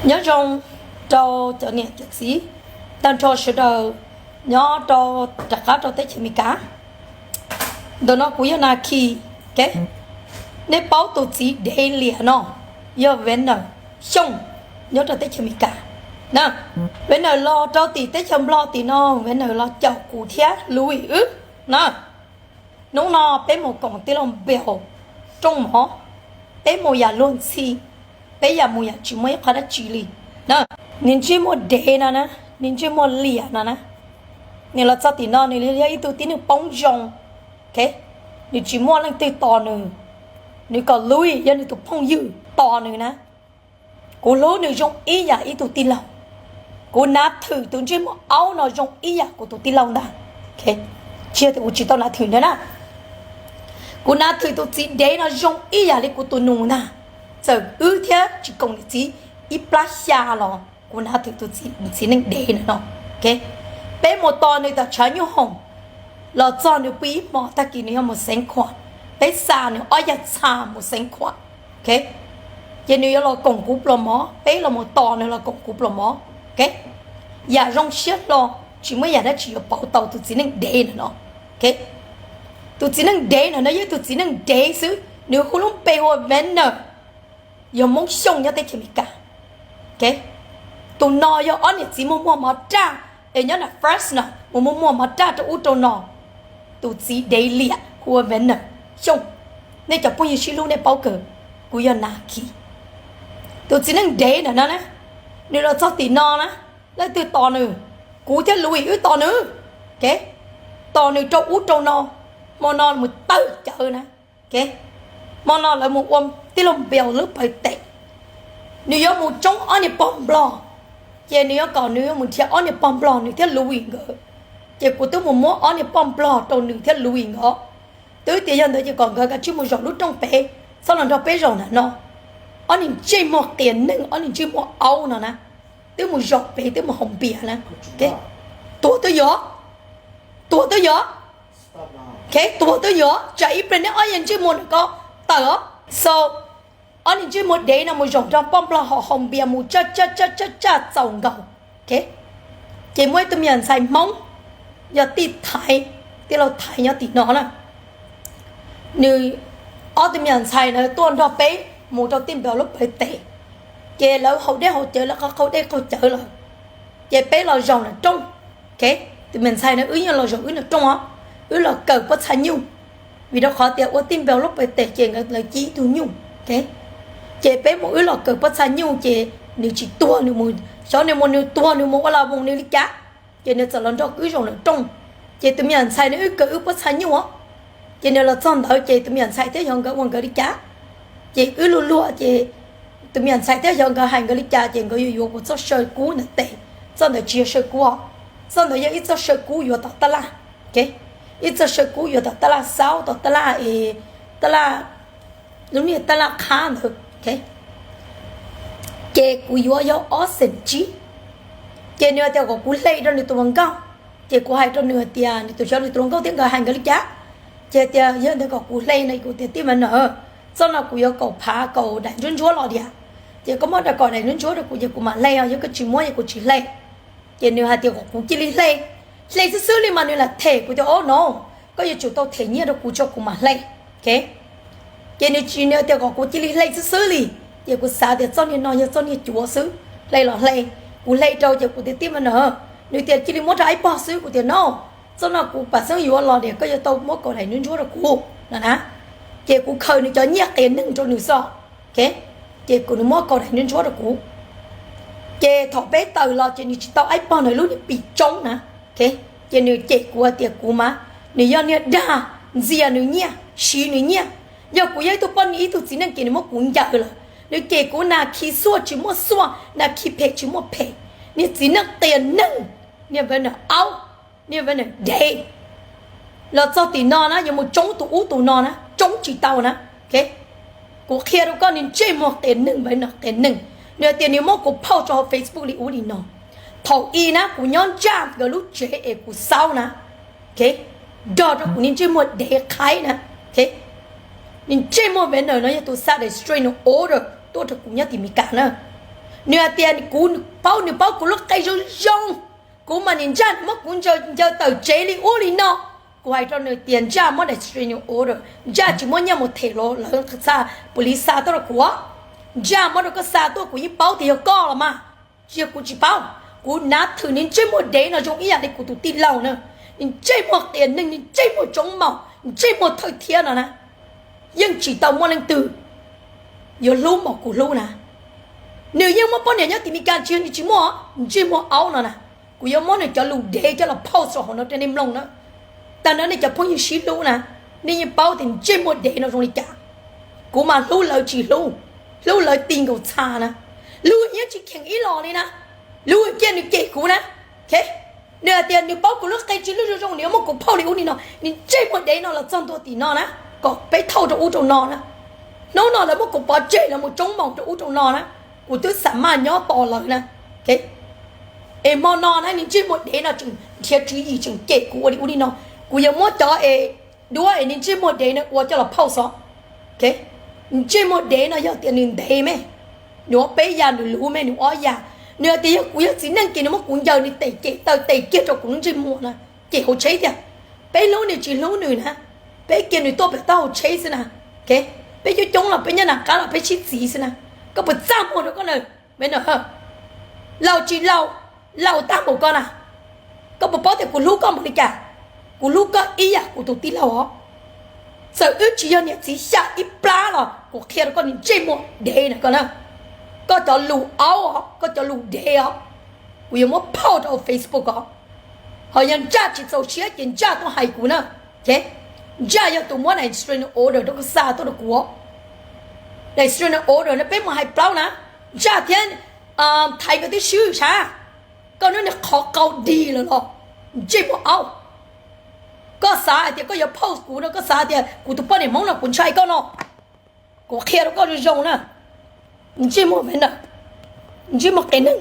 Nyob zoo rau cov niam cov txiv, tag nrho sawv daws nyob rau rov qab rau teb chaws Amelikas. Ntawm no kuv yog Nas Khis, ok. Nej paub tus txiv dev liam no yog Venus Xyooj nyob rau teb chaws Amelikas na. Venus los rau tim teb chaws Nplog tim no, Venus los caum kuv thiab Louis wb na. Hnub no peb mus koom tij laug Npiaus rooj mov, peb mus yam luag ntxhi, peb yam mus yam tsis muaj ib qho dab tsi li na. Nws ntsej muag dev no na, nws ntsej muag liam no na, nws los txog tim no nws yog ib tug tib neeg poob zoo, ok. Nws tsis muaj leej twg tos nws, nws kom Louis yog nws tus phooj ywg tos nws na. Kuv hlub nws zoo ib yam ib tug tij laug. Kuv nav thwm tus ntsej muag aub no zoo ib yam kuv tus tij laug ntag. Tsis yog tias kuv tsis tau nav thwm ntag na. Kuv nav thwm tus txiv dev no zoo ib yam li kuv tus nus ntag. Txawm wb thiab tsis koom niam txiv ib plab xya los kuv nav thwm tus txiv neej dev no no. Peb mus tos nws tom tshav nyuj hoom, los txog nws pw ib hmo tag kis nws yog mus xeev khuam, peb xa nws ob yag txha mus xeev khuam. Ces nws yuav los koom kuv pluas mov, peb los mus tos nws los koom kuv pluas mov. Yam zoo siab hlo, tsis muaj yam dab tsi yuav pauv tau tus txiv neej dev ntawm no. Tus txiv neej dev ntawm no yog tus txiv neej dev xwb, nws hu lub npe hu ua Venus, yog Hmoob Xyooj nyob teb chaws Amelikas. Tus no yog ob niam txiv muag muag mov raj, es nyob nram Fresno mus muag muag mov raj rau ub rau no. Tus txiv dev liam hu ua Venus Xyooj. Nej cov phooj ywg sib hlub nej paub kawg, kuv yog Nas Khis. Tus txiv neej dev ntawm no na, nws los txog tim no na, leej twg tos nws? Kuv thiab Louis wb tos nws. Tos nws rau ub rau no, hmo no mus tawm cawv na. Hmo no lawv mus ua tij laug Npiaus lub pawv tes. Nws yuav mus tsoob ob niag pog Nplog, ces nws yuav kom nws yuav mus nrhiav ob niag pog Nplog nws thiab Louis nkawd. Ces kuv twb mus muab ob niag pog Nplog rau nws thiab Louis nkawd. Twb tias yog ntawd ces kom nkawd kav tsij mus zaum lub rooj pem, txhob los nrog peb zaum ntawm no. Ob niag ntsej muag qias neeg, ob niag ntsej muag aub no na, twb mus zaum pem twb mus haus npias na. Tuag twb yuav, tuag twb yuav, tuag twb yuav, tsam ib pliag neb ob yag ntsej muag ntawm ko tawm os. So ob niag ntsej muag dev no mus zaum nrog poj nplog haus haus npias mus tsaj tsaj tsaj tsaj txaus nkaus. Ces muaj ib tug me nyuam ntxhais Hmoob yog tij Thaiv, tij laug Thaiv nyob tim no na, nws, ob tug me nyuam ntxhais na tuaj nrog peb mus rau tij Npias lub pawv tes, ces lawv haus dej haus cawv, lawv qaug qaug dej qaug cawv lawm, ces peb los zaum nram rooj. Tus me nyuam ntxhais na wb yeej los zaum wb nram rooj os, wb los kawm pob txha nyuj, vim rau qhov tias ua tij Npias lub pawv tes ces nkawd lawv ci ib tug nyuj. Ces peb mus wb los kawm pob txha nyuj ces nws tsis tuag, nws mus, xyov nws mus nws tuag nws mus ua las voos nws li cas, ces nws txawm los nrog wb zaum nram rooj. Ces tus me nyuam ntxhais na wb kawm wb pob txha nyuj os, ces nws los txog ntawd ces tus me nyuam ntxhais thiab xyov nkawd ua nkawd li cas. Ces wb luag luag ces tus me nyuam ntxhais thiab xyov nkawd hais nkawd li cas ces nkawd yuav yuav kuv txoj saw kub ntawm tes. Txoj ntawd tsis yog saw kub os, txoj ntawd yog ib txoj saw kub yuav tom tab laj, ib txoj saw kub yuav tom tab laj xaub, tom tab laj, tab laj, lub niag tab laj qhab ntawd. Ces kuv yuav yog ob xees tsib. Ces nws hais tias kom kuv hle rau nws tus hluas nkauj. Ces kuv hais rau nws hais tias nws tus, xyov nws tus hluas nkauj thiab nkawd hais nkawd li cas. Ces tias yog ntawd kom kuv hle no, kuv tias tij mas na, txoj no kuv yuav kaum phav kaum daim ntsuab ntsuab los diam. Ces koj muab rau kaum daim ntsuab ntsuab rau kuv ces kuv mam hle os, yog koj tsis muab ces kuv tsis hle. Ces nws hais tias kom kuv cia li hle, hle xwb xwb li mas nws lam them. Kuv tias o no, koj yuav tsum tau them nyiaj rau kuv tso kuv mam hle. Ces nws tsis, nws tias kom kuv cia li hle xwb xwb li. Ces kuv xav tias txoj niag no yog txoj niag cuav xwb, hle los hle. Kuv hle rau ces kuv tias tij mas na, nws tias cia li muab rau ib pog xwb. Kuv tias no, txoj no kuv pam xeeb yuav los diam, koj yuav tau muab kaum daim ntsuab ntsuab rau kuv no na. Ces kuv khaws nws cov nyiaj qias neeg rau nws xwb. Ces kom nws muab kaum daim ntsuab ntsuab rau kuv. Ces thaum peb tawm los ces nws tsis tau ib pog ntawd lub niag pim tsoob na. Ces nws cem kuv hais tias kuv mas, nws yog niag dag, ntxias nws nyiaj, siv nws nyiaj. Yog kuv yog ib tug poj niam ib tug txiv neej ces nws muab kuv ncaws lawm. Nws cem kuv Nas Khis xuaj tsis muaj xuaj, Nas Khis phem tsis muaj phem. Niag txiv neej qias neeg, niag Venus aub, niag Venus dev. Los txog tim no na yuav mus tsoob tus ub tus no na, tsoob tsis tau na. Kuv qhia rau koj, nws ntsej muag qias neeg, Venus qias neeg. Nws hais tias nws muab kuv post rau hauv Facebook li ub li no. Thaum i na kuv nyob ntsaj nkawd lub tsev es kuv xaub na, nrog rau kuv niag ntsej muag dev qhaib na. Nws ntsej muag Venus no yog tus xa daim restraining order tuaj rau kuv nyob tim Meskas na. Nws hais tias kuv paub, nws paub kuv lub qe zoo zoo, kuv mas nim ntsaj nws muab kuv ncaws tawm tsev li ub li no. Kuv hais rau nws tias ntsaj muab restraining order, ntsaj tsis muab nyiaj mus them lawv xa, pus lis xa tuaj rau kuv. Ntsaj muab rau koj xa tuaj, kuv yeej paub tias yog koj los mas, tsis yog kuv tsis paub. Kuv nav thwm niag ntsej muag dev no zoo ib yam li kuv tus tij laug na, niag ntsej muag qias neeg, niag ntsej muag tsoob maum, ntsej muag thawj thiab no na. Yeej tsis tau muaj leej twg yuav hlub npaum kuv hlub na. Nws yeej muaj poj niam nyob tim Meskas, tsis yog nws tsis muaj, ntsej muag aub no na. Kuv yuav muab nws cov lus dev coj los post rau hauv no rau nej mloog na. Tag nrho nej cov phooj ywg sib hlub na, nej yeej paub tias ntsej muag dev no zoo li cas. Kuv mas hlub lawv tsis hlub, hlub lawv ti nkaus txha na. Luag yeej tsis kheev ib los li na, luag cia nws cem kuv na. Nws hais tias nws paub kuv lub qe tsis lub zoo zoo, nws yuav muab kuv phauj li ub li no, niag ntsej muag dev no los txog ntua tim no na, kom peb thauj rau ub rau no na. Hnub no lawv muab kuv pov tseg, lawv mus tsoob maum rau ub rau no na, kuv twb xam maj nyob tos lawv na. Es hmo no na niag ntsej muag dev no tseem nrhiav tswv yim tseem cem kuv ua li ub li no, kuv yuav muab cov es duab es niag ntsej muag dev no ua coj los post xov. Ntsej muag dev no yog tias nws ntev me, nws ua peb yam, nws luv me, nws ob yam. Nws hais tias yog kuv yog txiv neej ces nws muab kuv ncaws, nws tes cem taw tes kiag rau kuv lub ntsej muag na, cem hauv tsheb tiag. Peb hlub nws tsis hlub nws na, peb cia nws tuaj pem taub hau tsheb xwb na. Peb coob coob los peb nyob nram qab los peb sib txiv xwb na. Koj puas txaj muag rau koj na, me na? Laus tsis laus, laus tag npaum koj na, koj puas paub tias kuv hlub koj npaum li cas? Kuv hlub koj ib yam kuv tus tij laug os. Txawm wb tsis yog niam txiv xyam ib plab los kuv qhia rau koj niag ntsej muag dev na koj na. Koj cov lus aub os, koj cov lus dev os, kuv yuav muab phauj rau Facebook os. Ho yog Ntsaj tsis txaus siab ces Ntsaj tuaj hais kuv na. Ntsaj yog tus muab restraining order rau koj xa tuaj rau kuv. Restraining order no peb mus hais plaub na, Ntsaj thiab Thaiv nkawd twb swb sav. Koj hnub niag qhov qau dig lawm los, ntsej muag aub. Koj xav hais tias koj yuav post kuv no, koj xav tias kuv tus poj niam Hmoob no kuv ntshai koj no? Kuv qhia rau koj zoo zoo na, ntsej muag me na, ntsej muag qias neeg.